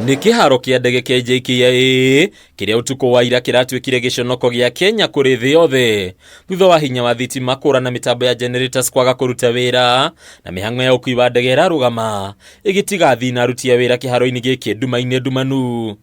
Nĩ kĩharo kĩa ndege kĩa JKIA kĩrĩa ũtukũ wa ira kĩratuĩkire gĩconoko gĩa Kenya kũrĩ thĩ yothe thutha wa hinya wa thitima kũra na mĩtambo ya generators kwaga kũruta wĩra na mĩhang'o ya ũkui wa ndege ĩrarũgama ĩgĩtiga athii na aruti a wĩra kĩharo-inĩ gĩkĩ nduma-inĩ ndumanu.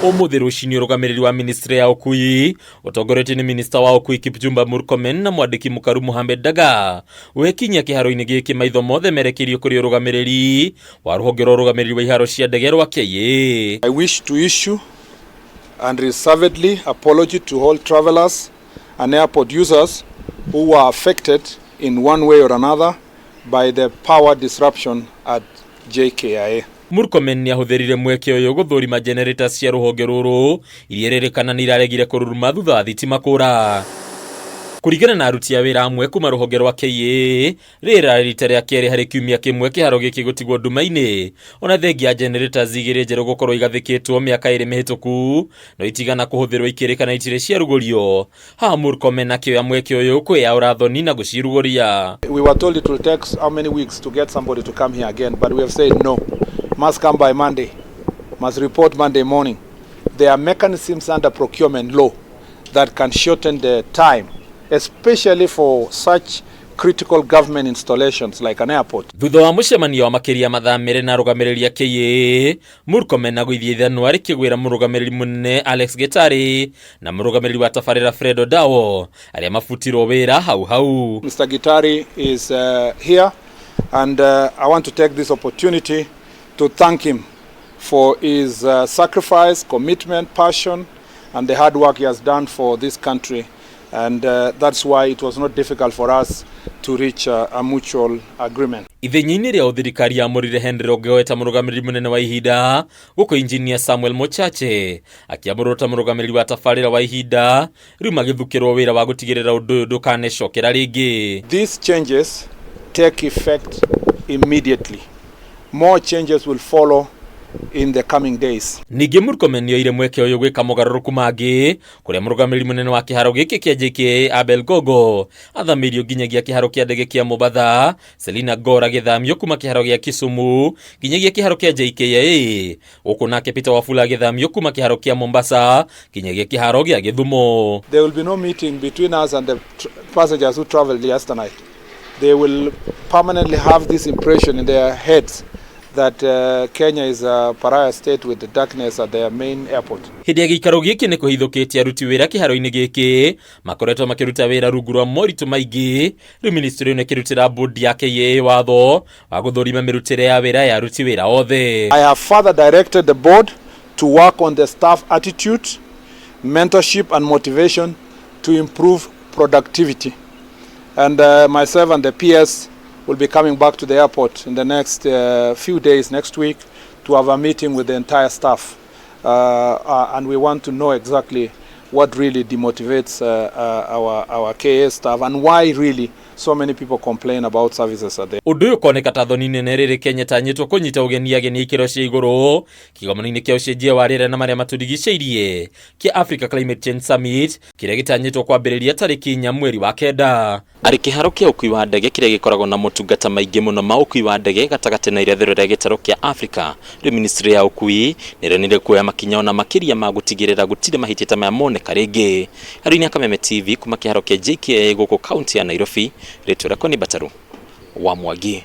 Ũmũthĩ rũcinĩ ũrũgamĩrĩri wa ministry ya ũkui ũtongoretio nĩ minista wa ũkui Kipchumba Murkomen na mwandĩki mũkaru Mohamed Daga wekinyia kĩharo-inĩ gĩkĩ maitho mothe merekeirio kũrĩ ũrũgamĩrĩri wa rũhonge rwa ũrũgamĩrĩri wa iharo cia ndege rwa KA. I wish to issue unreservedly apology to all travelers and airport users who were affected in one way or another by the power disruption at JKIA. Murkomen nĩ ahũthĩrire mweke ũyũ gũthũrima generators cia rũhonge rũrũ iria irerĩkana nĩ iraregire kũruruma thutha wa thitima kũra. Kũringana na aruti a wĩra amwe kuma rũhonge rwa KA, rĩrĩ rita rĩa kerĩ harĩ kiumia kĩmwe kĩharo gĩkĩ gũtigwo nduma-inĩ ona thengia ya generators igĩrĩ njerũ gũkorwo igathĩkĩtwo mĩaka ĩrĩ mĩhĩtũku no itigana kũhũthĩrwo ikĩrĩ kana itirĩ ciarugũrio. Haha Murkomen akĩoya mweke ũyũ kwĩyaũra thoni na gũcirugũria. We were told it will take how many weeks to get somebody to come here again, but we have said no. Must come by Monday. Must report Monday morning. There are mechanisms under procurement law that can shorten the time, especially for such critical government installations like an airport. Thutha wa mũcemanio wa makĩria mathaa merĩ na arũgamĩrĩri a KAA, Murkomen agũithia ithanwa rĩkĩgwĩra mũrũgamĩrĩri mũnene Alex Gitari na mũrũgamĩrĩri wa tabarĩra Fred Odawo arĩa mabutirwo wĩra hau hau. Mr. Gitari is here, and I want to take this opportunity to thank him for his sacrifice, commitment, passion, and the hard work he has done for this country. And that's why it was not difficult for us to reach a mutual agreement. Ithenya-inĩ rĩao thirikari yamũrire Henry Ongeoe ta mũrũgamĩrĩri mũnene wa ihinda gũkũ injinia Samuel Mochache akĩamũrwo ta mũrũgamĩrĩri wa tabarĩra wa ihinda rĩu magĩthukĩrwo wĩra wa gũtigĩrĩra ũndũ ũyũ ndũkanecokera rĩngĩ. These changes take effect immediately. More changes will follow in the coming days. Ningĩ Murkomen nĩoire mweke ũyũ gwĩka mogarũrũku mangĩ kũrĩa mũrũgamĩrĩri mũnene wa kĩharo gĩkĩ kĩa JKIA Abel Gogo athamĩirio nginyagia kĩharo kĩa ndege kĩa Mombatha, Selina Gor agĩthamio kuma kĩharo gĩa Kisumu nginyagia kĩharo kĩa JKIA, gũkũ nake Peter Wafula agĩthamio kuma kĩharo kĩa Mombasa nginyagia kĩharo gĩa Gĩthumo. There will be no meeting between us and the passengers who traveled yesterday night. They will permanently have this impression in their heads that Kenya is a pariah state with the darkness at their main airport. Hĩndĩ ya gĩikaro gĩkĩ nĩ kũhithũkĩtie aruti wĩra kĩharo-inĩ gĩkĩ makoretwo makĩruta wĩra rungu rwa moritũ maingĩ. Rĩu ministry ĩno ĩkĩrutĩra bodi ya KAA watho wa gũthũrima mĩrutĩre ya wĩra ya aruti wĩra othe. I have further directed the board to work on the staff attitude, mentorship and motivation to improve productivity. And myself and the PS will be coming back to the airport in the next few days, next week, to have a meeting with the entire staff. And we want to know exactly what really demotivates our KA staff and why really so many people complain about services at the Ũndũ ũyũ ũkoneka ta thoni nene rĩrĩ Kenya tanyĩtwo kũnyita ũgeni ageni ikĩro cia igũrũ kĩgomano-inĩ kĩa ũcenjia wa rĩera na marĩa matũrigicĩirie kĩa Africa Climate Change Summit kĩrĩa gĩtanyĩtwo kwambĩrĩria tarĩki 4 mweri wa 9. Arĩ kĩharo kĩa ũkui wa ndege kĩrĩa gĩkoragwo na motungata maingĩ mũno ma ũkui wa ndege gatagatĩ na irathĩro rĩa gĩtarũ kĩa Africa, rĩu ministry ya ũkui nĩĩranĩire kuoya makinya ona makĩria ma gũtigĩrĩra gũtirĩ mahĩtia ta maya moneka rĩngĩ. Harĩ Kameme TV kuma kĩharo kĩa JKIA gũkũ kaunti ya Nairobi, rĩtwa rĩakwa nĩ Mbataru wa Mwangi.